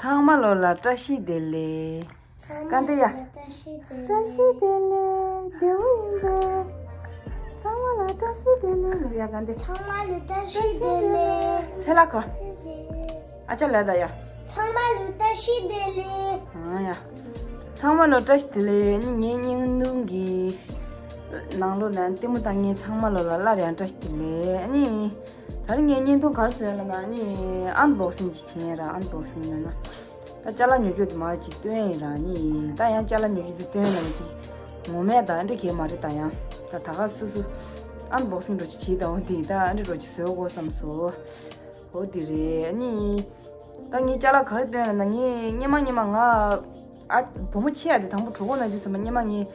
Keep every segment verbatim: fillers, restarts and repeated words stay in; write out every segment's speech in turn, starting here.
ཚང་མ་ལོ་ལ་བཀྲ་ཤིས་བདེ་ལེགས། ཚང་མ་ཀ་འདྲ་ཡ། ལོ་ལ་བཀྲ་ཤིས་བདེ་ལེགས། བཀྲ་ཤིས་བདེ་ལེགས། བདེ་བོ་ཡིན་པས། ཚང་མ་ལ་བཀྲ་ཤིས་བདེ་ལེགས་ལབ་ཡ་ཀ་འདྲ། ཚང་མ་ལ་བཀྲ་ཤིས་བདེ་ལེགས། ཚེ་ལ་ཁ། ཨ་ཅག་ལ་ད་ཡ། ཚང་མ་ལ་བཀྲ་ཤིས་བདེ་ལེགས། ཨ་ཡ། ཚང་མ་ལ་བཀྲ་ཤིས་བདེ་ལེགས། ངའི་བརྙན་ཐུང་གི་ནང་ལོ་ན་ལྟད་མོ་ལྟ་མཁན་ཚང་མ་ལོ་ལ་སླར་ཡང་བཀྲ་ཤིས་བདེ་ལེགས། ཨ་ནི། ད་རིང་ངའི་བརྙན་ཐུང་ག་རེ་བཟོས་ལབ་ན་ནི་ཨན་བོག་སིང་ཅིག་བྱས་ར། ཨན་བོག་སིང་ལབ་ན། ད་ཅ་ལག་ཉོ་རྒྱུ་དེ་མ་ཅིག་སྟོན་ཡིན་ར་ནི། ད་ཡང་ཅ་ལག་ཉོ་རྒྱུ་དེ་སྟོན་ལབ་ན་ཅིག་ངོ་མས་ད་འདྲི་གས་མ་རེད། ད་ཡང་ད་ད་ག་སུ་སུ་ཨན་བོག་སིང་འགྲོ་ཅིག་བྱེད་ད་འོ་དེ་ད་འདྲི་འགྲོ་ཅིག་བཟོ་དགོས་བསམ་སོང་། འོ་དེ་རེད་ནི། ད་ངའི་ཅ་ལག་ག་རེ་སྟོན་ལབ་ན་ངས་སྔོན་མ་སྔོན་མ་ང་ཨ་བུ་མོ་ཆེ་ཡ་དེ་དང་པོ་གྲོད་ཁོག་ན་དུས་ཙམ་པ་སྔོན་མ་ངས་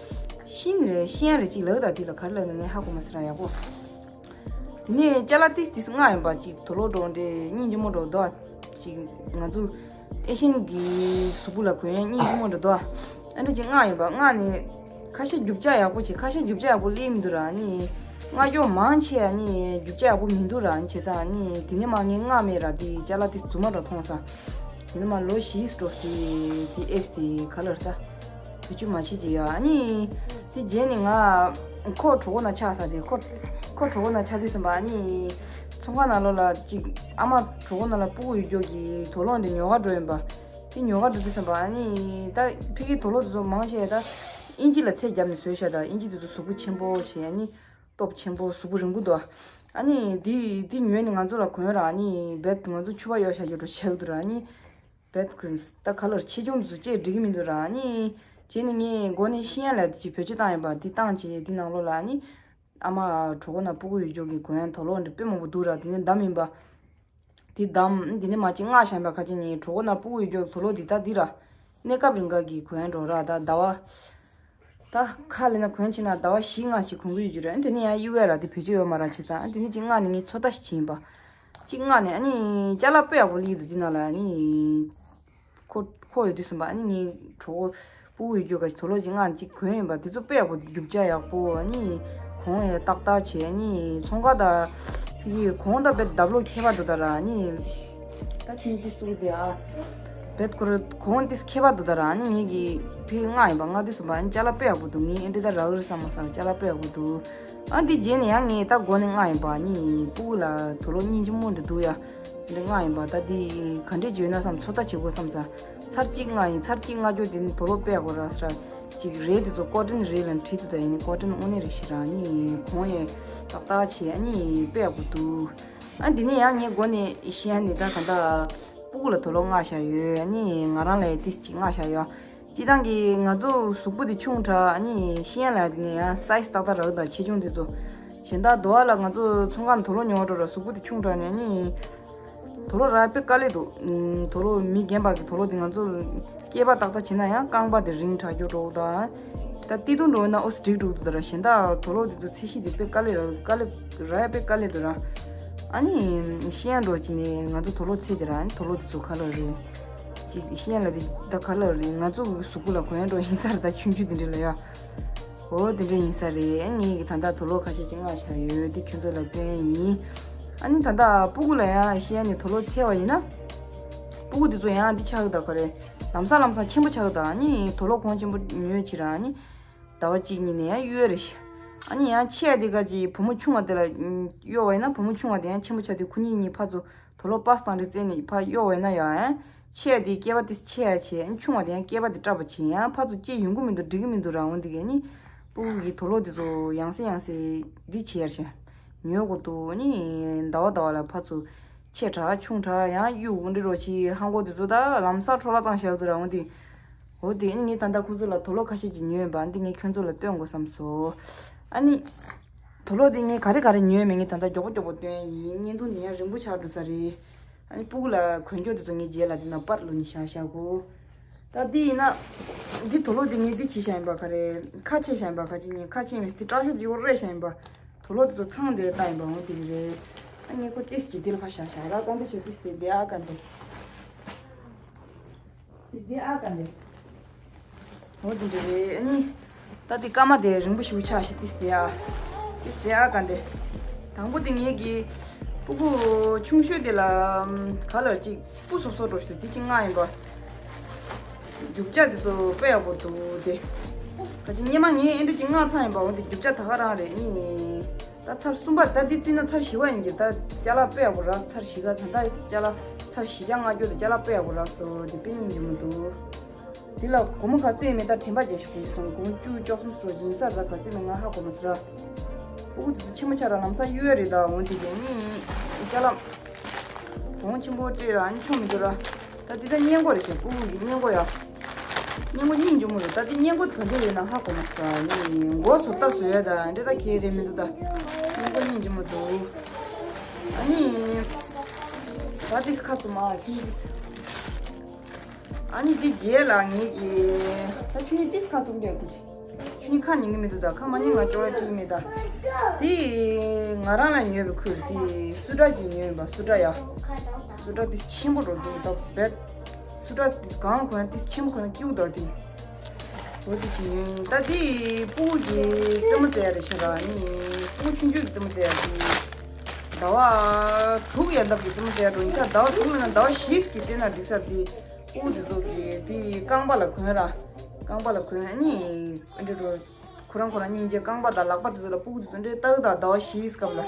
ཤིན་རེད་ཤིན་རེད་ཅིག་ལབ་ད་དེ་ལ་ག་རེ་ལབ་ན་ངས་ཧ་གོ་མ་སོང་ར་ཡག་པོ། དེ་ནས་ཅ་ལག་ཏིས་ཏིས་མངགས་ཡིན་པ་ཅིག་དུག་ལོག་འགྲོ་འདྲེ་སྙིང་རྗེ་མོ་འགྲོ་འདུག་ཅིག་ང་ཚོ་ཨེ་ཤན་གྱི་གཟུགས་པོ་ལ་གོན་ཡ་སྙིང་རྗེ་མོ་འགྲོ་འདུག་ཨ་འདྲ་ཅིག་མངགས་ཡིན་པ་མངགས་ནས་ཁ་ཤས་རྒྱུ་ཆ་ཡག་པོ་བྱས། ཁ་ཤས་རྒྱུ་ཆ་ཡག་པོ་སླེབས་མི་འདུག་ར་ནི། མངགས་ཀྱོག་མང་ཆེ་ཡ་ནི་རྒྱུ་ཆ་ཡག་པོ་མི་འདུག་ར་ནི། བྱས་ཙང་ནི་དེ་ནས་མ་ངས་མངགས་མེད་ར། དེ་ཅ་ལག་དེ་རྫུན་མ་འདྲ་མཐོང་ས། དེ་ནས་མ་ལོ་བཞི་སྤྲོ་སྟེ་དེ་ཨེབ་སི་དེ་ག་ལ་ར་ད། བེད་སྤྱོད་མ་བྱེད་ཀྱི་ཡོད། ཨ་ནི་དེ་རྗེས་ནས་ང་ཁོ་གྲོད་ཁོག་ན་ཆགས་ས་དེ་ཁོ་ཁོ་གྲོད་ཁོག་ན་ཆགས་དུས་ཙམ་པ་ཨ་ནི་ཚོང་ཁང་ནང་ལོགས་ལ་ཅིག་ཨ་མ་གྲོད་ཁོག་ནང་ལ་སྤུ་གུ་ཡོད་རྒྱུ་གི་དུག་ལོག་འདི་ཉོ་ག་འགྲོ་ཡིན་པ། དེ་ཉོ་ག་འགྲོ་དུས་ཙམ་པ་ཨ་ནི་ད་ཕ་གིའི་དུག་ལོག་དེ་ཚོ་མང་ཆེ་ད་ཨིན་ཇི་ལ་ཚད་བརྒྱབ་ནས་བཟོས་བཞག་ད་ཨིན་ཇི་དེ་ཚོ་གཟུགས་པོ་ཆེན་པོ་བྱས་ཨ་ནི་སྟོབས་ཆེན་པོ་གཟུགས་པོ་རིང་པོ་འདུག་ཨ་ནི་དེ་དེ་ཉོས་ནས་ང་ཚོ་ལ་གོན་ར་ཨ་ནི་རྦད་ང་ཚོ་ཕྱུ་པ་གཡོག་བཞག་རྒྱུ་འགྲོ་བྱས་འདུག་ར་ཨ་ནི། བེད་ཀུན་ད་ག་ལོར་ཆེ་ཆུང་དུ་བཅད་འགྲིག་གི་མི་འདུག་ར་ནི། བྱས་ནས་ངས་མགོ་ནས་ཤི་ཡན་ལ་དེ་ཅིག་བེད་སྤྱོད་བཏང་ཡིན་པ་དེ་བཏང་བྱས་དེ་ནང་ལོགས་ལ་ནི། ཨ་མ་གྲོད་ཁོག་ན་སྤུ་གུ་ཡོད་རྒྱུ་གི་གོན་ཡན་དུག་ལོག་འདི་དཔེ་མང་པོ་འདུག་ར་དེ་ནས་བདམས་ཡིན་པ། དེ་བདམས་དེ་ནས་མ་ཅིག་མངགས་བཞག་པ་ཁ་ཅིག་ནི་གྲོད་ཁོག་ན་སྤུ་གུ་ཡོད་རྒྱུ་དུག་ལོག་འདི་ད་འདི་ར། གནས་སྐབས་རིང་ག་གི་གོན་ཡན་འགྲོ་ར་ད་ཟླ་བ། ད་ཁ་ལེན་ན་གོན་ཕྱིན་ན་ཟླ་བ་བཞི་ལྔ་ཞིག་གོན་གི་ཡོད་རྒྱུ་རེད། དེ་ནས་ཡང་གཡུག་ཡ་ར་དེ་བེད་སྤྱོད་ཡོད་མ་ར་བྱས་ཙང་དེ་ནས་ཅིག་མངགས་ནས་ངས་ཚོད་ལྟ་ཞིག་བྱས་ཡིན་པ། ཅིག་མངགས་ནས་ཨ་ནི་ཅ་ལག་དཔེ་ཡག་པོ་སླེབས་འདུག་དེ་ནང་ལ་ཨ་ནི་ཁོ་ཁོ་ཡོད་དུས་ཙམ་པ་ཨ་ནི་ངའི་གྲོད་ཁོག་སྤུ་གུ་ཡོད་རྒྱུ་ག་ཞིག་དུག་ལོག་ཅིག་མངགས་ནས་ཅིག་གོན་ཡིན་པ་དེ་ཚོ་དཔེ་ཡག་པོ་རྒྱུ་ཆ་ཡག་པོ་ཨ་ནི་གོང་ཡང་ཏག་ཏག་བྱས་ཨ་ནི་ཚོང་ཁང་དང་ཕ་གི་གོང་དང་དཔེ་ལྡབ་ལོག་ཁྱད་པར་འདུག་ད་ར་ཨ་ནི། ད་ཁྱོད་ཀྱིས་གསུངས་ཏེ་ཨ། བེད་ཁོ་ར་གོང་ཏིས་ཁྱད་པར་འདུག་ད་ར་ཨ་ནི་ངེད་ཀྱི་ཕའི་མངགས་ཡིན་པ་མངགས་དུས་སུ་བ་ཨ་ནི་ཅ་ལག་དཔེ་ཡག་པོ་འདུག་ངས་ཨེ་འདྲི་ད་རག་རེད་བསམ་མ་སོང་ཅ་ལག་དཔེ་ཡག་པོ་འདུག་ཨ་འདི་རྗེས་ནས་ཡང་ངས་ད་མགོ་ནས་མངགས་ཡིན་པ་ཨ་ནི་སྤུ་གུ་ལ་དུག་ལོག་སྙིང་རྗེ་མོ་འདྲ་འདུག་ཡ། འདི་མངགས་ཡིན་པ་ད་འདི་ག་འདྲས་བརྗོད་ན་བསམ་ཚོད་ལྟ་བྱེད་དགོས་བསམ་ས། ཚར་གཅིག་མངགས་ཡིན་ཚར་གཅིག་མངགས་རྒྱུ་དེ་ནི་དུག་ལོག་དཔེ་ཡག་པོ་རག་ས་ར། ཅིག་རས་དེ་ཚོ་ཀོ་ཊོན་རས་ལ་བྲིས་འདུག་ད་ཡིན་ནི་ཀོ་ཊོན་དངོས་གནས་རེད་ཤི་ར་ཨ་ནི་གོང་ཡང་ཏག་ཏག་བྱས་ཨ་ནི་དཔེ་ཡག་པོ་འདུག་ཨ་འདི་ནས་ཡང་ངས་མགོ་ནས་བཤད་ནི་ད་ག་འདྲ་སྤུ་གུ་ལ་དུག་ལོག་མངགས་བཞག་ཡོད། ཨ་ནི་ང་རང་ལ་ཏིས་ཅིག་མངགས་བཞག་ཡོད། སྤྱིར་བཏང་གི་ང་ཚོ་གཟུགས་པོ་དེ་ཆུང་དྲགས་ཨ་ནི་བཤད་ཡ་ལ་དེ་ནས་ཡང་སའི་ཛི་ཏག་ཏག་རག་དང་ཆེ་ཆུང་དེ་ཚོ་གཞན་དག་རྡོ་བ་ལ་ང་ཚོ་ཚོང་ཁང་དུག་ལོག་ཉོ་བ་འགྲོ་ར་གཟུགས་པོ་དེ་ཆུང་དྲགས་ནས་ཨ་ནི་དུག་ལོག་རག་དཔེ་དཀའ་ལས་འདུག་དུག་ལོག་མི་རྒན་པ་གི་དུག་ལོག་དེ་ང་ཚོ་སྐེད་པ་ཏག་ཏག་བྱེད་ན་ཡང་རྐང་པ་དེ་རིང་དྲགས་རྒྱུ་འགྲོ་དང་། ད་ཏི་ཏུང་འགྲོ་ན་ཨོ་སི་འགྲིག་འགྲོ་འདུག་ད་ར་གཞན་དག་དུག་ལོག་དེ་ཚོ་ཚད་གཞི་དེ་དཔེ་དཀའ་ལས་རག་དཀའ་ལས་རག་ཡ་དཔེ་དཀའ་ལས་འདུག་ར། ཨ་ནི་ཤེས་ཡ་འགྲོ་ཅི་ནས་ང་ཚོ་དུག་ལོག་ཚད་དེ་ར་ཨ་ནི་དུག་ལོག་དེ་ཚོ་ག་ལ་རེད། ཅིག་ཤེས་ཡ་ལ་དེ་ད་ག་ལ་རེད་ང་ཚོ་གི་གཟུགས་པོ་ལ་གོན་ཡ་འགྲོ་ཡིན་ས་རེད་ད་ཆུང་ཆུང་དེ་འདྲ་ལ་ཡ། འོ་དེ་འདྲ་ཡིན་ས་རེད། ངས་ཀྱི་ད་ལྟ་དུག་ལོག་ཁ་ཤས་ཅིག་མངགས་བཞག་ཡོད་དེ་ཁྱོད་ཚོ་ལ་སྟོན་ཡིན། ཨ་ནི་ད་ལྟ་སྤུ་གུ་ལ་ཡང་ཤེས་ཡ་ནས་དུག་ལོག་ཚད་པ་ཡིན་ན། སྤུ་གུ་དེ་ཚོ་ཡང་འདི་ཆགས་ཀྱི་ད་ག་རེད། ལམ་སང་ལམ་སང་ཆེན་པོ་ཆགས་ཀྱི་ད་ཨ་ནི་དུག་ལོག་གོང་ཆེན་པོ་ཉོས་ཕྱིར་ཨ་ནི། ཟླ་བ་གཅིག་གཉིས་ནས་ཡང་གཡོལ་རེ་ཞིག་ཨ་ནི་ཡང་ཆེ་བ་དེ་ག་ཅིག་བུ་མོ་ཆུང་བ་དེ་ལ་གཡོལ་བ་ཡིན་ན་བུ་མོ་ཆུང་བ་དེ་ཡང་ཆེན་པོ་ཆགས་དུས་ཁོ་གཉིས་གཉིས་ཕར་ཚུར་དུག་ལོག་པ་སེ་བཏང་རེ་རྩེ་ནས་ཕར་གཡོལ་བ་ཡིན་ན་ཡང་ཡང་ཆེ་བ་དེ་སྐེད་པ་དེ་ཆེ་ཡ་བྱས་ཨ་ནི་ཆུང་བ་དེ་ཡང་སྐེད་པ་དེ་སྐྲག་པ་བྱས་ཡང་ཕར་ཚུར་སྐྱེ་ཡོང་གི་མི་འདུག་འགྲིག་གི་མི་འདུག་རང་འོང་དེ་གས་ནི་སྤུ་གུ་གི་དུག་ལོག་དེ་ཚོ་ཡང་སེ་ཡང་སེ་འདི་བྱེད་ཡར་བྱས་ཉོ་དགོས་འདུག་ཨ་ནི་ཟླ་བ་ཟླ་བ་ལ་ཕར་ཚུར་ཆེ་དྲགས་ཆུང་དྲགས་ཡང་གཡུག་འདི་རོ་ཆི་ཧང་གོ་དེ་ཚོ་ད་ལམ་སང་འཕྲོ་བརླག་བཏང་བཞག་འདུག་རང་འོང་དེ། འོ་དེ་ནི་ངས་ད་ལྟ་ཁོ་ཚོ་ལ་དུག་ལོག་ཁ་ཤས་ཅིག་ཉོས་ཡིན་པ་འདི་ངས་ཁྱོད་ཚོ་ལ་སྟོན་དགོས་བསམ་སོང་། ཨ་ནི། དུག་ལོག་དེ་ངས་ག་རེ་ག་རེ་ཉོས་མེད་ངས་ད་ལྟ་མགྱོགས་པོ་མགྱོགས་པོ་སྟོན་ཡིན་བརྙན་ཐུང་དེ་ཡང་རིང་པོ་ཆགས་འགྲོ་ས་རེད། ཨ་ནི་སྤུ་གུ་ལ་གོན་རྒྱུ་དེ་ཚོ་ངས་རྗེས་ལ་དེ་ནང་པར་བླུགས་ནས་བཞག་བཞག་གོ། ད་འདི་ཡིན་ན། འདི་དུག་ལོག་དེ་ངས་འདི་བྱས་བཞག་ཡིན་པ་ག་རེ། ཁ་ཕྱེ་བཞག་ཡིན་པ་ག་ཅི་ཉིན་ཁ་ཕྱེ་མེད་དེ་སྐྲག་ཤོས་དེ་ཡོར་རེ་བཞག་ཡིན་པ། དུག་ལོག་དེ་ཚོ་ཚང་དེ་ལྟ་ཡིན་པ་འོ་དེ་རེད། ཨ་ངས་ཁོ་ཏིས་ཅིག་དེ་ལ་ཕ་བཞག་བཞག་ར་ཀ་འདི་ཆོ་ཏིས་དེ་དེ་ཨ་ཀ་འདི། དེ་དེ་ཨ་ཀ་འདི། འོ་དེ་འདྲ་རེད་ཨ་ནི། ད་དེ་སྐར་མ་དེ་རིང་པོ་ཞིག་ཆགས་ཤིག་ཏིས་དེ་ཨ། ཏིས་དེ་ཨ་ཀ་འདི། དང་པོ་དེ་ངེད་ཀྱི་སྤུ་གུ་ཆུང་ཤོས་དེ་ལ་ག་ལ་ཅིག་སྤུ་སོབ་སོབ་འགྲོ་ཤི་དེ་ཅིག་མངགས་ཡིན་པ། རྒྱུ་ཆ་དེ་ཚོ་དཔེ་ཡག་པོ་འདུག་དེ། ཁ་ཅིག་སྔོན་མ་ངས་ཨེ་འདྲ་ཅིག་མངགས་ཚར་ཡིན་པ། འོ་དེ་རྒྱུ་ཆ་ད་ག་རང་རེད། ཨ་ནི་ད་ཚར་གསུམ་པ། ད་འདི་བརྩིས་ན་ཚར་བཞི་པ་ཡིན་གྱི། ད་ཅ་ལག་དཔེ་ཡག་པོ་རག་ཚར་བཞི་ཀ། ད་ད་ཅ་ལག་ཚར་བཞི་ཆ་ལྔ་བཅུ་དེ་ཅ་ལག་དཔེ་ཡག་པོ་རག་སོང་། དེ་དཔེ་སྙིང་རྗེ་མོ་འདུག་དེ་ལ་སྒོར་མོ་ག་ཚོད་ཡིན་མིན་ད་དྲན་པ་བརྗེད་ཤག་དགོངས་སོང་། སྒོར་མོ་བཅུ་བཅུ་གསུམ་སོགས་ཡིན་ས་རེད། ད་ག་ཚོད་མིན་ང་ཧ་གོ་མ་སོང་ར། སྤུ་གུ་དེ་ཚོ་ཆེན་པོ་ཆགས་ར་ལམ་སང་གཡོལ་རེད། ད་འོ་དེ་ཡོང་ནི་ཅ་ལག་གོང་ཆེན་པོ་སྤྲད་ར། ཨ་ནི་ཆོ་མི་འདུག་ར། ད་འདི་ད་སྔས་མགོ་རེད་ཤག་སྤུ་གུ་གི་སྔས་མགོ་ཡ། སྔས་མགོ་སྙིང་རྗེ་མོ་རེད། ད་འདི་སྔས་མགོ་ག་འདྲ་རེད་ན་ཧ་གོ་མ་སོང་། ཨ་ནི་མགོ་བཟོ་ལྟ་བཟོ་ཡ་ད་འདྲ་ད་གས་རེད་མི་འདུག་ད་སྔས་མགོ་སྙིང་རྗེ་མོ་འདུག་ཨ་ནི་ད་འདི་ཁ་ཐུག་མ་ཁྱོད་འདི། ཨ་ནི་འདི་རྗེས་ལ་ངེད་ཀྱི་ད་ཁྱོད་འདི་ཁ་ཐུག་འདྲ་གི། ཁྱོད་ཁ་ཉན་གི་མི་འདུག་ད་ཁ་མ་ཉན་ང་ཅོག་ར་བྲིས་མེད་ད། དེ་ང་རང་ལ་ཉོས་པའི་ཁུལ་དེ་སུ་ཏྲ་གྱིས་ཉོས་པ། སུ་ཏྲ་ཡ། སུ་ཏྲ་དེ་ཆེན་པོ་འགྲོ་འདུག་ད་བེད། སུ་ཏྲ་དེ་གང་གོན་ཡ་དེ་ཆེན་པོ་གོན་ན་སྐྱིད་པོ་འདུག་དེ། འོ་དེ་ཅི་ཉོས་ཡིན། ད་དེ་སྤུ་གུ་གི་རྩེད་མོ་རྩེ་ཡ་རེད་ཤག་ར། ནི་སྤུ་གུ་ཆུང་ཆུང་གི་རྩེད་མོ་རྩེ་ཡ་དེ། ཟླ་བ་དྲུག་ཡན་འདབ་ཀྱི་རྩེད་མོ་རྩེ་ཡ་འགྲོ་ཡིན་ས། ཟླ་བ་དྲུག་མིན་ན་ཟླ་བ་བཞི་གི་རྩེ་ན་འགྲིག་ས་དེ། སྤུ་གུ་དེ་ཚོ་གི་དེ་རྐང་པ་ལ་གོན་ར། རྐང་པ་ལ་གོན། ཨ་ནི་འདི་འགྲོ། ཁོ་རང་ཁོ་རང་སྙིང་རྗེ། རྐང་པ་དང་ལག་པ་དེ་ཚོ་ལ་སྤུ་གུ་དེ་ཚོ་འདྲེ་ལྟ་གི་ད་ཟླ་བ་བཞིའི་སྐབས་ལ་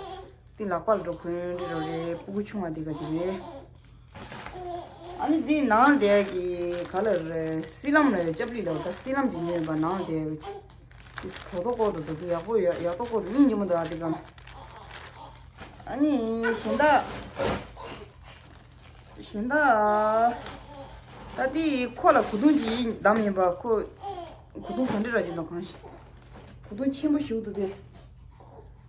དེ་ལག་པ་ལ་འགྲོ་གོན་འདྲེ་རོ་རེད། སྤུ་གུ་ཆུང་བ་དེ་ག་ཅིག་རེད། ཨ་ནི་དེ་ནང་དེ་གི་ག་ལ་རེད། སི་ལམ་ལ་ཡོད། ལྕགས་ལི་ལ་ད་སི་ལམ་གྱི་ཉོས་པ་ནང་དེ་གི་ཅིག་གྲོ་ཏོ་ཀོ་ཏོ་དེ་ཡག་པོ་ཡག་ཡག་ཏོ་ཀོ་ཏོ་སྙིང་རྗེ་མོ་འདུག་ཨ་དེ་ག་ཨ་ནི་གཞན་དག་གཞན་དག་ད་དེ་ཁོ་ལ་གོས་ཐུང་ཅིག་བདམས་ཡིན་པ། ཁོ་གོས་ཐུང་ག་འདྲ་རག་གི་འདུག་གང་ཤེས། གོས་ཐུང་ཆེན་པོ་ཞིག་འདུག་དེ་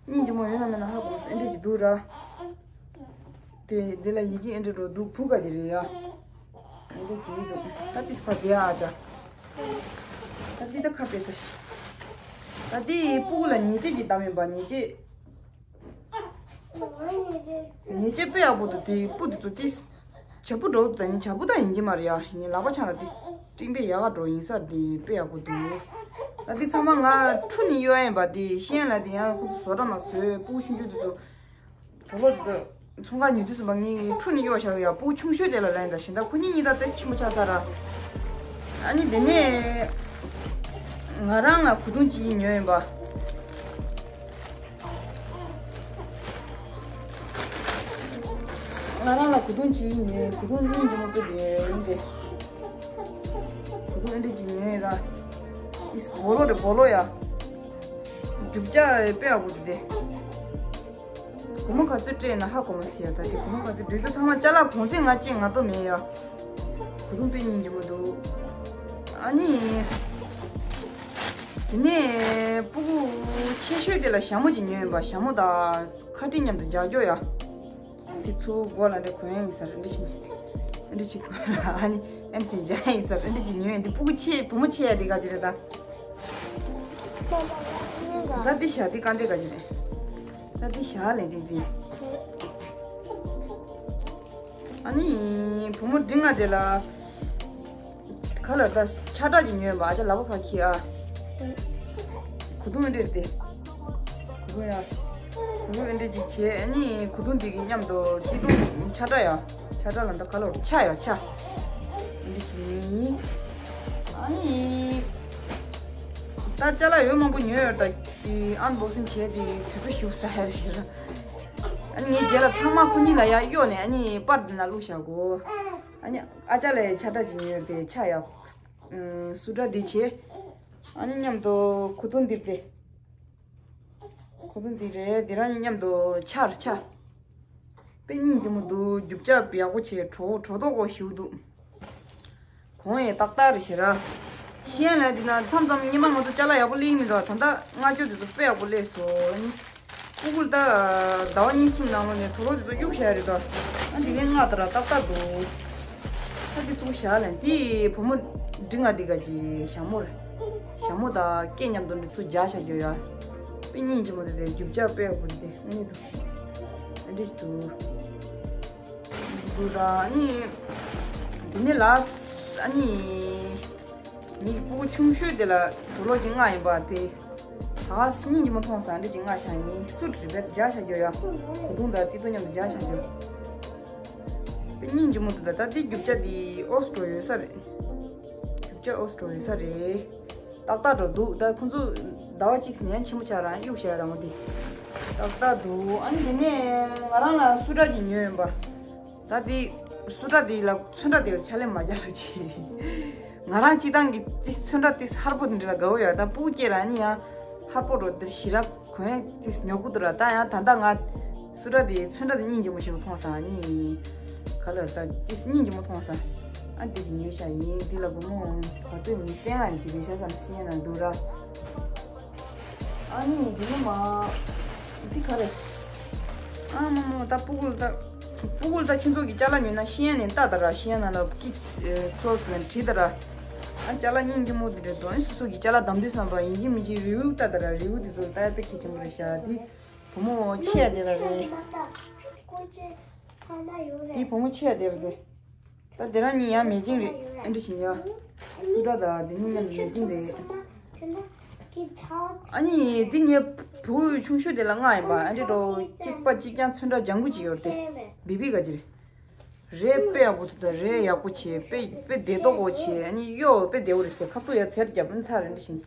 སྙིང་རྗེ་མོ་ཡོད་ན་མེད་ན་ཧ་གོ་མ་སོང་། ཨེ་འདྲ་ཅིག་འདུག་ར། དེ་འདི་ལ་ཡི་གེ་ཨེ་འདྲ་འགྲོ་འདུག་བུ་ག་ཅིག་རེད་ཡ། ཨེ་འདྲ་ཅིག་འདུག་ད་ཏིས་ཕ་དེ་ཨ་ཅག་ད་འདི་ད་ཁ་ཕྱེ་ས་ཞིག་ད་འདི་སྤུ་གུ་ལ་ཉལ་ཆས་ཅིག་བདམས་ཡིན་པ། ཉལ་ཆས། ཉལ་ཆས་དཔེ་ཡག་པོ་འདུག་དེ་སྤུ་དེ་ཚོ་ཏིས། བྱ་སྤུ་འདྲ་པོ་འདུག་ད་ནི་བྱ་སྤུ་ད་ཡིན་གྱི་མ་རེད་ཡ། ཡིན་ནི་ལག་པ་འཆང་ལ་དེ་སྤྲིན་པའི་ཡག་ག་འགྲོ་ཡིན་ས་དེ་དཔེ་ཡག་པོ་འདུག་ད་དེ་ཚང་མ་ང་འཁྲུ་ནས་གཡོག་ཡིན་པ། དེ་ཤེས་ཡོན་ལ་དེ་ཡང་ཁོ་ཚོ་བཟོ་གྲྭ་ནང་བཟོས། སྤུ་གུ་ཆུང་ཆུང་དེ་ཚོ་གྲོ་ལོ་དེ་ཚོ་ཚོང་ཁང་ཉོ་དུས་ཙམ་པ་ངས་འཁྲུ་ནས་གཡོག་བཞག་ཡ། སྤུ་གུ་ཆུང་ཤོས་དེ་ལ་ལན་ད་བཞིན་ད་ཁོ་གཉིས་གཉིས་ད་ཏེ་ཆེན་པོ་ཆགས་ཚར་ར། ཨ་ནི་དེ་ནས་ང་རང་ལ་གོས་ཐུང་གཅིག་ཉོས་ཡིན་པ། ང་རང་ལ་གོས་ཐུང་གཅིག་ཉོས། གོས་ཐུང་སྙིང་རྗེ་མོ་དཔེ་དེ་ཡིན་ཏེ། གོས་ཐུང་ཨེ་འདྲ་གཅིག་ཉོས་ར། ཨིས་སྦོ་ལོ་རེད། སྦོ་ལོ་ཡ། རྒྱུ་ཆ་དཔེ་ཡག་པོ་འདུག་སྟེ། སྒོར་མོ་ག་ཚོད་སྤྲད་ན་ཧ་གོ་མ་སོང་ཡ། ད་དེ་སྒོར་མོ་ག་ཚོད་སྤྲད་ཚོད་ཚང་མ་ཅ་ལག་གོང་ཚད་ང་གཅིག་ང་ལྟོ་མེད་ཡ། གོས་ཐུང་དཔེ་སྙིང་རྗེ་མོ་འདུག་ཨ་ནི། དེ་ནས་སྤུ་གུ་ཆེ་ཤོས་དེ་ལ་ཞྭ་མོ་ཅིག་ཉོས་ཡིན་པ། ཞྭ་མོ་དང་ཁ་དཀྲིས་མཉམ་དུ་སྦྱར་རྒྱུ་ཡ། དེ་ཚོ་མགོ་ལ་འདྲ་གོན་ཡ་ཡིན་ས་རེད། འདི་བཞིན་འདི་བཞིན་གོན་ཨ་ནི་ཨ་ནི་བཞིན་སྦྱར་ཡ་ཡིན་ས་རེད། འདི་བཞིན་ཉོས་ཡ། འདི་སྤུ་གུ་ཆེ་བུ་མོ་ཆེ་ཡ་དེ་ག་ཅི་རེད་ད། ད་འདི་ཞྭ་འདི་རྐང་འདི་ག་ཅི་རེད། ད་འདི་ཞྭ་ལས་འདི་འདི། ཨ་ནི་བུ་མོ་འབྲིང་ང་དེ་ལ་ག་ལ་ད་ཆ་འདྲ་ཅིག་ཉོས་པ། ཨ་ཅག་ལག་པ་ཕར་འཁྱེར་ཨ། གོས་ཐུང་ཨེ་འདྲ་རེད་དེ། གོས་ཐུང་ཡ། གོས་ཐུང་ཨེ་འདྲ་ཅིག་བྱས། ཨ་ནི་གོས་ཐུང་འདི་གི་མཉམ་དུ་སྐྱིད་སྡུག་ཆ་འདྲ་ཡ། ཆ་འདྲ་ལ་ད་ག་ལ་ཆ་ཡ་ཆ། ཨེ་འདྲ་ཅིག་ཉོས་ཡིན། ཨ་ནི་ད་ཅ་ལག་ཡོད་མང་པོ་ཉོས་ཡོད། ད་དེ་ཨན་བོག་སིང་བྱས་དེ་དུས་ཚོད་ཞིག་ཟ་ཡ་རེད་ཤག་ཨ་ནི་ངའི་རྗེས་ལ་ཚང་མ་ཁོ་གཉིས་ལ་ཡར་གཡོག་ནས་ཨ་ནི་པར་འདི་ན་བླུགས་བཞག་གོ་ཨ་ནི་ཨ་ཅག་ལ་ཡ་ཆ་འདྲ་ཅིག་ཉོས་ཏེ་ཆ་ཡ། ཨ་སུ་འདྲ་འདི་བྱས། ཨ་ནི་མཉམ་དུ་གོས་ཐུང་འདི་སྟེ། གོས་ཐུང་འདི་རེད། འདི་རང་གཉིས་མཉམ་དུ་ཆར་ཆ། དཔེ་སྙིང་རྗེ་མོ་འདུག་རྒྱུ་ཆ་ཡག་པོ་བྱས། གྲོ་གྲོ་ཏོག་ཀོ་ཞིག་འདུག་གོང་ཡང་ཏག་ཏག་རེད་ཤག་ར། ཤེས་ཡོན་ལ་འདི་ན་མཚམས་མཚམས་སྔོན་མ་ང་ཚོ་ཅ་ལག་ཡག་པོ་སླེབས་མི་འདུག་ད་ལྟ་ལྔ་བཅུ་དེ་ཚོ་དཔེ་ཡག་པོ་སླེབས་སོང་། ཨ་ནི་སྤུ་གུར་ད་ཟླ་བ་གཉིས་གསུམ་ནང་ལོགས་ནས་གྲོ་ལོ་དེ་ཚོ་གཡུག་བཞག་རེད་ད། ཨ་འདི་ནས་ལྔ་ལྟར་ཏག་ཏག་འདུག་ད་འདི་ཚུགས་བཞག་ལན་དེ་བུ་མོ་འབྲིང་ང་འདི་ག་ཅི་ཞྭ་མོ་རེད། ཞྭ་མོ་དང་སྐེ་མཉམ་དུ་འདི་ཚུགས་རྒྱག་བཞག་རྒྱུ་ཡ། དཔེ་སྙིང་རྗེ་མོ་དེ་དེ་རྒྱུ་ཆ་དཔེ་ཡག་པོ་དེ་དེ་ཨ་ནི་འདུག་ཨ་འདྲ་ཞིག་འདུག་འདི་འདུག་ད་ཨ་ནི། དེ་ནས་ལ་ཨ་ནི། ངའི་སྤུ་གུ་ཆུང་ཤོས་དེ་ལ་གྲོ་ལོ་ཅིག་མངགས་ཡིན་པ་དེ། ད་སྙིང་རྗེ་མོ་མཐོང་ས་འདྲ་ཅིག་མངགས་བཞག་ཡིན། སུ་ཊི་རེད་པས་རྒྱག་བཞག་རྒྱུ་ཡ། གོས་ཐུང་དང་ཏི་ཏོ་མཉམ་དུ་རྒྱག་བཞག་རྒྱུ། དཔེ་སྙིང་རྗེ་མོ་འདུག་ད་ད་དེ་རྒྱུ་ཆ་དེ་ཨོ་སི་ཊོ་ཡོད་ས་རེད། རྒྱུ་ ཅོ་ཨོ་སི་ཊོ་ཡོད་ས་རེད། ཏག་ཏག་འགྲོ་འདུག་ད་ཁོང་ཚོ་ཟླ་བ་གཅིག་ནས་ཡང་ཆེན་པོ་ཆགས་རང་གཡུག་བྱས་རང་འདི། ཏག་ཏག་འདུག་ཨ་ནི་དེ་ནས་ང་རང་ལ་སུ་ཏྲ་ཅིག་ཉོས་ཡོད་པ། ད་དེ་སུ་ཏྲ་དེ་ལ་ཚོན་ཁྲ་དེ་ལ་ཕྱག་ལས་མ་རྒྱག་རོགས་གྱིས། ང་རང་སྤྱི་བཏང་གི་དེ་ཚོན་ཁྲ་དེ་ཧར་པོ་དེ་འདྲ་ལ་དགའ་བོ་ཡོད། ད་སྤུ་གུ་སྐྱེས་རང་ནི་ཡང་ཧར་པོ་འགྲོ་དེ་ཞི་རག་གོན་ཏིས་ཉོ་གུ་དུ་ར། ད་ཡང་ད་ལྟ་ང་སུ་ཏྲ་དེ་ཚོན་ཁྲ་དེ་སྙིང་རྗེ་མོ་ཞིག་མཐོང་སང་ནི། ག་ལ་ར་ད་ཏིས་སྙིང་རྗེ་མོ་མཐོང་སང་། ཨ་འདི་གི་ཉོས་ཤག་ཡིན། འདི་ལ་སྒོར་མོ་ག་ཚོད་མི་བཙན་ང་ཡིན་གྱི་རེད་ཤག་བསམ་ཤེས་ན་འདུག་ར། ཨ་ནི་འདི་ནི་མ་འདི་ག་རེད། ཨ་མ་མ་ད་སྤུ་གུ་ལ་ད་སྤུ་གུ་ལ་ད་ཁྱོད་ཚོ་གི་ཅ་ལག་ཉོས་ན་ཤེས་ཡ་ནས་ལྟ་ད་ར། ཤེས་ཡ་ན་ལ་ཀི་ཁོ་ལོ་སི་ལ་བྲིས་ད་ར། ཨ་ཅ་ལག་སྙིང་རྗེ་མོ་དེ་འདྲ་འདུག་ཨ་སོ་སོ་གི་ཅ་ལག་བདམས་དུས་བསམ་པ་ཡིན་གཅིག་མིན་གཅིག་རི་ཝིའུ་ལྟ་ད་ར། རི་ཝིའུ་དེ་ཚོ་ལྟ་ཡ་དཔེ་གལ་ཆེན་པོ་རེད་ཤག་འདི་བུ་མོ་ཆེ་ཡ་དེ་ལ་རེད། འདི་བུ་མོ་ཆེ་ཡ་དེ་ལ་རེད། ད་དེ་རང་གཉིས་ཡང་མེ་ཅིང་རེད། ཨེ་འདྲ་བྱེད་ཡ། སུ་ཏྲ་དང་དེ་གཉིས་མཉམ་མེ་ཅིང་རེད། ཨ་ནི་འདི་ངའི་བུ་ཆུང་ཤོས་དེ་ལ་མངགས་ཡིན་པ། ཨ་འདྲ་འགྲོ་གཅིག་པ་གཅིག་རྐྱང་ཚོན་ཁྲ་ལྗང་གུ་ཅིག་ཡོད་དེ། བི་བི་ག་ཅི་རེད། རས་དཔེ་ཡག་པོ་འདུག་ད་རས་ཡག་པོ་བྱས། དཔེ་དཔེ་བདེ་ཏོག་པོ་བྱས། ཨ་ནི་གཡོ་དཔེ་བདེ་བོ་རེད་ཟེར། ཁ་ཐུག་ཡ་ཚེར་རྒྱབ་ཨ་ནི་ཚར་རེད་འདྲ་བྱེད།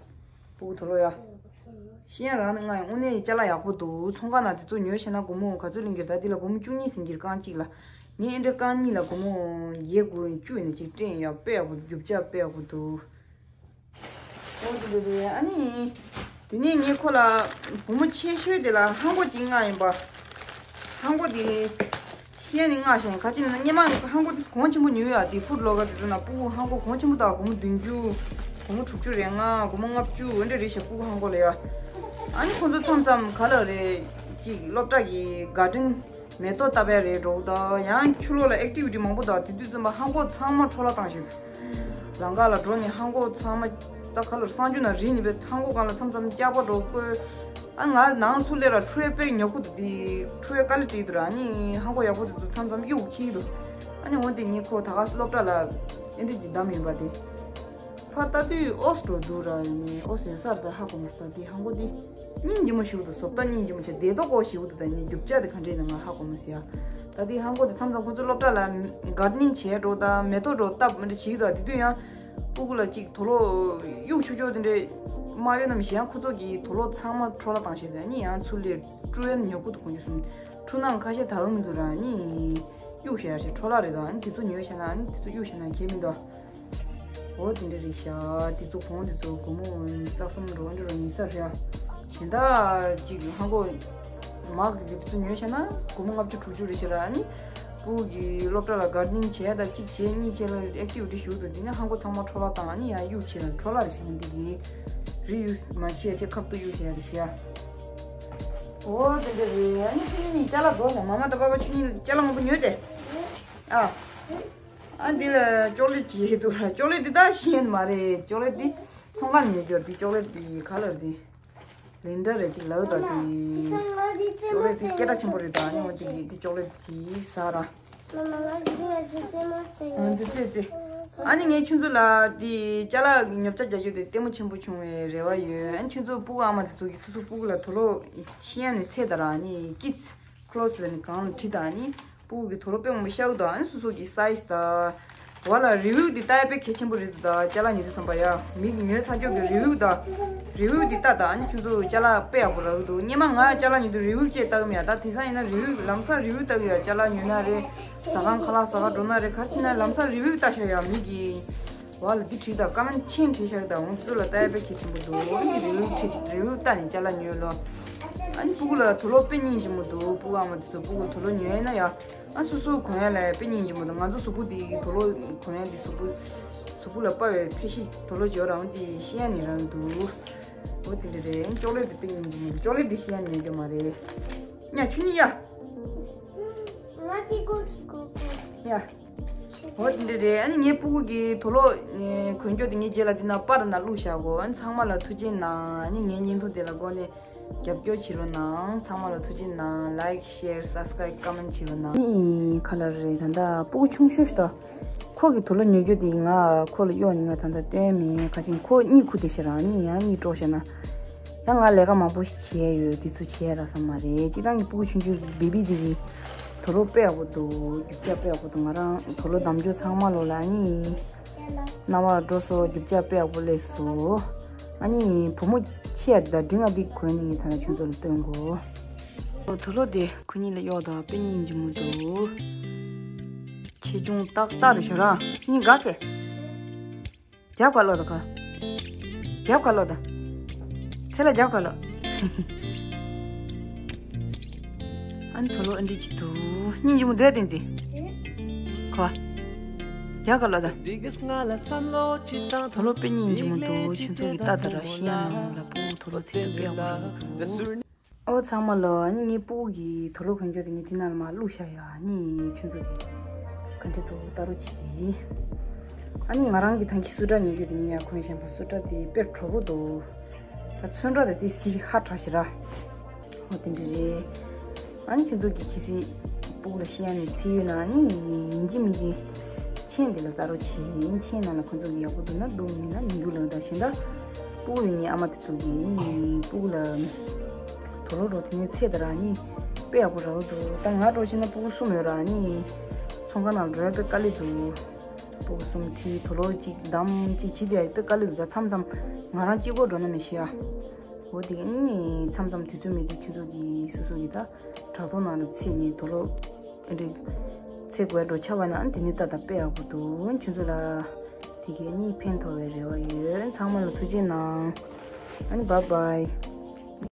སྤུ་གུ་དུག་ལོག་ཡ། ཤེས་ཡ་རང་ནི་ང་ཡང་དངོས་གནས་ཅ་ལག་ཡག་པོ་འདུག་ཚོང་ཁང་ནང་དེ་ཚོ་ཉོས་བྱས་ན་སྒོར་མོ་ག་ཚོད་ལེན་གྱི་རེད། ད་འདི་ལ་སྒོར་མོ་བཅུ་གཉིས་ཟིན་གྱི་རེད། རྐང་གཅིག་ལ། ངས་ཨེ་འདྲ་རྐང་གཉིས་ལ་སྒོར་མོ་བརྒྱད་དགུ་བཅུ་ཡིན་ན་ཅིག་སྤྲད་ཡ། དཔེ་ཡག་པོ། རྒྱུ་ཆ་དཔེ་ཡག་པོ་འདུག་འོ་དེ་འདྲ་རེད། ཨ་ནི། དེ་ནས་ངས་ཁོ་ལ་བུ་མོ་ཆེ་ཤོས་དེ་ལ་ཧང་གོ་ཅིག་མངགས་ཡིན་པ། ཧང་གོ་དེ་ཤེས་ནི་མངགས་ཤིང་ག་ཅི་ན་སྔོན་མ་ཧང་གོ་དེ་གོང་ཆེན་པོ་ཉོས་ཡ། དེ་ཧྥུཌ་ལོ་ཀར་དེ་ཚོ་ན་སྤུ་གུ་ཧང་གོ་གོང་ཆེན་པོ་དང་སྒོར་མོ་བདུན་ཅུ། སྒོར་མོ་དྲུག་ཅུ་རེ་ལྔ། སྒོར་མོ་ལྔ་བཅུ་འོ་འདྲ་རེད་ཤག་སྤུ་གུ་ཧང་གོ་ལ་ཡ། ཨ་ནི་ཁོང་ཚོ་མཚམས་མཚམས་ག་ལ་རེད་ཅིག་སློབ་གྲྭ་གི་གར་ཌེན་མེ་ཏོག་བཏབ་ཡ་རེད་འགྲོ་ད། ཡང་ཕྱི་ལོགས་ལ་ཨེག་ཊི་བི་ཊི་མང་པོ་དང་དེ་དུས་ཙམ་པ་ཧང་གོ་ཚང་མ་འཕྲོ་བརླག་བཏང་ཤག་རང་དགར་ལ་འགྲོ་ནས་ཧང་གོ་ཚང་མ་ད་ག་ལོར་གསང་སྤྱོད་ནང་རིལ་ནས་པའི་ཧང་གོ་སྒང་ལ་མཚམས་མཚམས་སྐྱག་པ་འགྲོ་བཀོལ། ཨ་ང་ནང་ཚུར་སླེབས་ལ་ཁྲུའེ་དཔེ་ཉོ་གུ་འདུག་དེ་ཁྲུའེ་དཀའ་ལས་བྲིས་འདུག་ར། ཨ་ནི་ཧང་གོ་ཡག་པོ་དེ་ཚོ་མཚམས་མཚམས་གཡུག་འཁྱེར་འདུག་ཨ་ནི་འོ་དེ་ངས་ཁོ་ད་ག་སློབ་གྲྭ་ལ་ཨེ་འདྲ་ཅིག་བདམས་ཡིན་པ་དེ། ཕར་ལྟ་དུས་ཨོ་སི་འགྲོ་འདུག་ར། ཨ་ནི་ཨོ་སི་ཡོད་ས་རེད། ད་ཧ་གོ་མ་སོང་། དེ་ཧང་གོ་དེ། སྙིང་རྗེ་མོ་ཞིག་འདུག་བཟོ་ལྟ་སྙིང་རྗེ་མོ་བྱས། བདེ་ཏོག་ཏོག་ཞིག་འདུག་ད་ནི་རྒྱུ་ཆ་དེ་ག་འདྲས་ཡིན་ན་ང་ཧ་གོ་མི་སྲིད་ཡ། ད་དེ་ཧང་གོ་དེ་མཚམས་མཚམས་ཁོ་ཚོ་སློབ་གྲྭ་ལ་གར་ཌེ་ནིང་བྱས་འགྲོ་ད། མེ་ཏོག་འགྲོ་བཏབ་མི་འདྲ་བྱེད་ཀྱི་འདུག་དེ་དུས་ཡང་སྤུ་གུ་ལ་ཅིག་དུག་ལོག་གཡུག་ཆོག་ཆོག་དེ་འདྲས་མ་གཡུག་ན་མི་ཤེས། ཡང་ཁོ་ཚོ་གིས་དུག་ལོག་ཚང་མ་འཕྲོ་བརླག་བཏང་བྱས། ད་ནི་ཡང་ཚུར་སླེབས་ཀྲུའུ་ཨན་ཉོ་གུ་འདུག་དགོངས་རྒྱུ་སོང་། འཁྲུ་སྣང་ཁ་ཤས་དག་གི་མི་འདུག་ར། ནི་གཡུག་བྱས་ཡ་ཞིག་འཕྲོ་བརླག་རེད་དོ། ཨ་ནི་དེ་ཚོ་ཉོས་བྱས་ན། ཨ་ནི་དེ་ཚོ་གཡུག་བྱས་ན་གལ་མི་འདུག་འོ་དེ་འདྲ་རེད་ཤག་དེ་ཚོ་གོང་དེ་ཚོ་སྒོར་མོ་ཉི་ཤུ་རྩ་གསུམ་འགྲོ་འདྲ་རོ་ཡིན་ས་རེད། གཞན་དག་ཅིག་ཧང་གོ་མ་གི་དེ་ཚོ་ཉོས་བྱས་ན་སྒོར་མོ་ལྔ་བཅུ་དྲུག་ཅུ་རེད་ཤག་ར། ཨ་ནི་སྤུ་གུ་གི་སློབ་གྲྭ་ལ་གར་ཌེ་ནིང་བྱས། ད་གཅིག་བྱས་གཉིས་བྱས་ལ་ཨེག་ཊི་བི་ཊི་ཞུགས་འདུག་དེ་ནི་ཧང་གོ་ཚང་མ་འཕྲོ་བརླག་བཏང་། ཨ་ནི་ཡང་གཡུག་བྱས་ན་འཕྲོ་བརླག་རེད་ཤག་འདི་གི་རི་ཡུ་སི་མ་བྱས་བྱས་ཁབ་ཏུ་གཡུག་བྱས་རེད་ཤག་འོ་དེ་འདྲ་རེད། ཨ་ནི་ཁྱེད་གཉིས་ཅ་ལག་འགྲོ་ཤག་མ་མ་དང་པ་པ་ཁྱེད་གཉིས་ཅ་ལག་མང་པོ་ཉོས་ཏེ། ཨ། ཨ་འདི་ལ་ཅོག་ལེ་ཊི་ཅིག་འདུག་ར། ཅོག་ལེ་ཊི་འདི་ད་ཤེས་ཡོན་མ་རེད། ཅོག་ལེ་ཊི་འདི་ཚོང་ཁང་ནས་ཉོས་རྒྱུ་རེད། འདི་ཅོག་ལེ་ཊི་འདི་ག་ལ་རེད། འདི་ལིན་ཌ་རེད། འདི་ལའུ་ད་འདི་ཅོག་ལེ་ཊི་འདི་སྐད་གྲགས་ཆེན་པོ་རེད། ད་ཨ་ནི་འོ་འདི་འདི་ཅོག་ལེ་ཊི་འདི་ཟ་ར། ཨ་འདི་ཙེ་ཙེ། ཨ་ནི་ངས་ཁྱོད་ཚོ་ལ་འདི་ཅ་ལག་ཉོ་ཆ་རྒྱག་རྒྱུ་དེ་ལྟད་མོ་ཆེན་པོ་བྱུང་བའི་རེ་བ་ཡོད། ཨ་ནི་ཁྱོད་ཚོ་སྤུ་གུ་ཨ་མ་དེ་ཚོ་གིས་སོ་སོ་སྤུ་གུ་ལ་དུག་ལོག་ཤེས་ཡ་ནས་ཚད་ད་ར། ཨ་ནི་ཀི་ཌི་སི་ཁོ་ལོ་སི་ལ་ནི་གང་ལ་བྲིས་ད། ཨ་ནི་སྤུ་གུ་གི་དུག་ལོག་དཔེ་མང་པོ་ཤར་གི་འདུག་ཨ་ནི་སོ་སོ་གི་སའི་ཛི་དང་། བ་ལ་རི་ཝིའུ་འདི་ལྟ་ཡ་དཔེ་གལ་ཆེན་པོ་རེད་འདུག་ད་ཅ་ལག་ཉོ་དུས་ཙམ་པ་ཡ། མི་གི་ཉོས་ཚར་ཁྱོད་ཀྱི་རི་ཝིའུ་ད། རི་ཝིའུ་འདི་ལྟ་ད། ཨ་ནི་ཁྱོད་ཚོ་ཅ་ལག་དཔེ་ཡག་པོ་རག་གི་འདུག་སྔོན་མ་ང་ཅ་ལག་ཉོ་དུས་རི་ཝིའུ་བཅས་ལྟ་གི་མེད་ཡ། ད་དེང་སང་ཡིན་ན་རི་ཝིའུ་ལམ་སང་རི་ཝིའུ་ལྟ་གི་ཡ། ཅ་ལག་ཉོ་ན་རེད། ཟ་ཁང་ཁ་ལག་ཟ་ག་འགྲོ་ན་རེད། ག་རེ་བྱེད་ན་ལམ་སང་རི་ཝིའུ་ལྟ་ཤག་ཡ། མི་གི་བ་ལ་འདི་བྲིས་ད། ཀ་མེན་ཊི་ཆེན་བྲིས་ཤག་ད་འོང་ཚོ་ལ་ལྟ་ཡ་དཔེ་གལ་ཆེན་པོ་འདུག་ཨ་ནི་རི་ཝིའུ་བྲིས། རི་ཝིའུ་ལྟ་ནས་ཅ་ལག་ཉོས་ལོ། ཨ་ནི་སྤུ་གུ་ལ་དུག་ལོག་དཔེ་སྙིང་རྗེ་མོ་འདུག་སྤུ་གུ་ཨ་མ་དེ་ཚོ་སྤུ་གུ་དུག་ལོག་ཉོས་ན་ཡ། ཨ་སོ་སོ་གོན་ཡ་ལ་དཔེ་སྙིང་རྗེ་མོ་འདུག་ང་ཚོ་གཟུགས་པོ་འདི་དུག་ལོག་གོན་ཡ་འདི་གཟུགས་པོ། གཟུགས་པོ་ལ་དཔའ་བའི་ཚད་གཞི་དུག་ལོག་འཇོག་རང་འདི་ཤེས་ཡ་ནི་རང་འདུག་འོ་དེ་འདྲ་རེད། ཅོག་ལེ་ཊི་དཔེ་སྙིང་རྗེ་མོ་འདུག་ཅོག་ལེ་ཊི་འདི་ཤེས་ཡ་ནི་ཡོད་མ་རེད། ཉ་ཆུ་ནི་ཡ། ང་ཁྱི་གོ་ཁྱི་གོ་གོ། ཡ། འོ་དེ་འདྲ་རེད། ཨ་ནི་ངའི་སྤུ་གུ་གི་དུག་ལོག་གོན་རྒྱུ་དེ་ངའི་རྗེས་ལ་འདི་ན་པར་ན་བླུགས་བཞག་གོ་ཨ་ནི་ཚང་མ་ལ་ཐུགས་རྗེ་གནང་། ཨ་ནི་ངའི་བརྙན་ཐུང་དེ་ལ་སྒོ་ནས་རྒྱབ་སྐྱོར་བྱེད་རོགས་གནང་། ཚང་མ་ལ་ཐུགས་རྗེ་གནང་། ལའིཀ་ཤེར་སབ་སི་ཀ་རའིབ་ཀ་མེན་ཊི་བྱེད་རོགས་གནང་། ནི་ག་ལ་རེད། ད་ལྟ་སྤུ་གུ་ཆུང་ཤོས་ཤིག་ད། ཁོ་གི་དུག་ལོག་ཉོ་རྒྱུ་དེ་ང་ཁོ་ལ་གཡོག་ནི་ང་ད་ལྟ་སྟོན་མེད། ག་ཅིང་ཁོ་གཉིད་ཁུག་དེ་ཤི་རང་ནི་ཡང་གཉིད་དཀྲོག་ཤ་ན། ཡང་ང་ལས་ཀ་མང་པོ་ཞིག་བྱས་ཡོད། དེ་ཚོ་བྱས་ར་ས་མ་རེད། སྤྱི་བཏང་གི་སྤུ་གུ་ཆུང་ཆུང་བེ་བི་དེ་གི་དུག་ལོག་དཔེ་ཡག་པོ་འདུག་རྒྱུ་ཆ་དཔེ་ཡག་པོ་འདུག་ང་རང་དུག་ལོག་བདམས་རྒྱུ་ཚང་མ་ལོ་ལ་ནི། སྣང་བ་འགྲོ་སོང་རྒྱུ་ཆ་དཔེ་ཡག་པོ་སླེབས་སོང་། ཨ་ནི་བུ་མོ་ཆེ་ཡ་འདི་དང་འབྲིང་ང་འདི་གོན་ནི་ངས་ད་ལྟ་ཁྱོད་ཚོ་ལ་སྟོན་གོ། དུག་ལོག་དེ་ཁོ་གཉིས་ལ་གཡོག་དང་དཔེ་སྙིང་རྗེ་མོ་འདུག་ཆེ་ཆུང་ཏག་ཏག་རེད་ཤོ་རང་སྙིང་དགའ་སེ། རྒྱབ་ཁ་ལོག་དང་ཁ། རྒྱབ་ཁ་ལོག་དང་། ཚེ་ལ་རྒྱབ་ཁ་ལོག་ཨ་ནི་དུག་ལོག་ཨ་འདྲི་ཅི་འདུག་སྙིང་རྗེ་མོ་འདུག་དེ་ཚེ། ཁོ། རྒྱབ་ཁ་ལོག་དང་། དུག་ལོག་དཔེ་སྙིང་རྗེ་མོ་འདུག་ཁྱོད་ཚོ་གི་ལྟ་དང་ར་ཤེས་ཡ་ནང་ལ་པུ་དུག་ལོག་ཚེ་དཔེ་ཡག་པོ་རེད་འདུག་ཨོ་ཚང་མ་ལོ། ཨ་ནི་ངའི་སྤུ་གུ་གི་དུག་ལོག་གོན་རྒྱུ་དེ་ངས་དེ་ནང་ལ་མར་བླུགས་བཞག་ཡ། ཨ་ནི་ཁྱོད་ཚོ་གི་ག་འདྲ་འདུག་ལྟ་རོགས་བྱེད། ཨ་ནི་ང་རང་གི་ཐང་གི་སུ་ཊར་ཉོ་རྒྱུ་དེ་ངས་ཡར་གོན་བཞིན་པ། སུ་ཊར་དེ་དཔེ་དྲོ་པོ་འདུག་ད་ཚོན་ཁྲ་དེ་དེ་ཅིག་ཧ་དྲག་ཞེ་ར། ཨོ་དེ་འདྲ་རེད། ཨ་ནི་ཁྱོད་ཚོ་གི་ཁྱི་སི་སྤུ་གུ་ལ་ཤེས་ཡ་ནས་ཚིག་ཡོད་ན་ཨ་ནི་ཡིན་གཅིག་མིན་གཅིག་མཆན་དེ་ལ་ལྟ་རོགས་བྱེད། མཆན་ནང་ལ་ཁོ་ཚོ་གི་ཡག་པོ་འདུག་ན་འདུག་མིན་ན་མི་འདུག་ལབ། ད་གཞན་དག་སྤུ་གུ་ཡོད་ནི་ཨ་མ་དེ་ཚོ་གི་ནི་སྤུ་གུ་ལ་དུག་ལོག་འགྲོ་དེ་ནས་ཚེ་དང་ར་ནི་དཔེ་ཡག་པོ་རག་གི་འདུག་ད་ང་འདྲ་བྱས་ན་སྤུ་གུ་གསུམ་ཡོད་ར། ནི་ཚོང་ཁང་ནང་འགྲོ་ཡ་དཔེ་དཀའ་ལས་འདུག་སྤུ་གུ་གསུམ་ཁྲིད་དུག་ལོག་གཅིག་བསྡམས་གཅིག་བྱེད་དེ་དཔེ་དཀའ་ལས་འདུག་ད་མཚམས་མཚམས་ང་རང་གཅིག་པོ་འགྲོ་ན་མི་ཤེས་ཡ། འོ་དེ་ནི་མཚམས་མཚམས་དུས་ཚོད་མེད་དུས་ཁྱོད་ཚོ་གི་སོ་སོ་གི་ད་དྲ་ཐོག་ནང་ལ་ཚེ་ནི་དུག་ལོག་ཨ་འདྲི་ཚེ་དགོས་འགྲོ་ཆ་བ་ན་ཨ་དེ་ནི་ལྟ་ད་དཔེ་ཡག་པོ་འདུག་ཁྱོད་ཚོ་ལ་དེ་གས་ནི་ཕན་ཐོགས་པའི་རེ་བ་ཡོད། ཚང་མ་ལ་ཐུགས་རྗེ་གནང་། ཨ་ནི་བཱའི་བཱའི།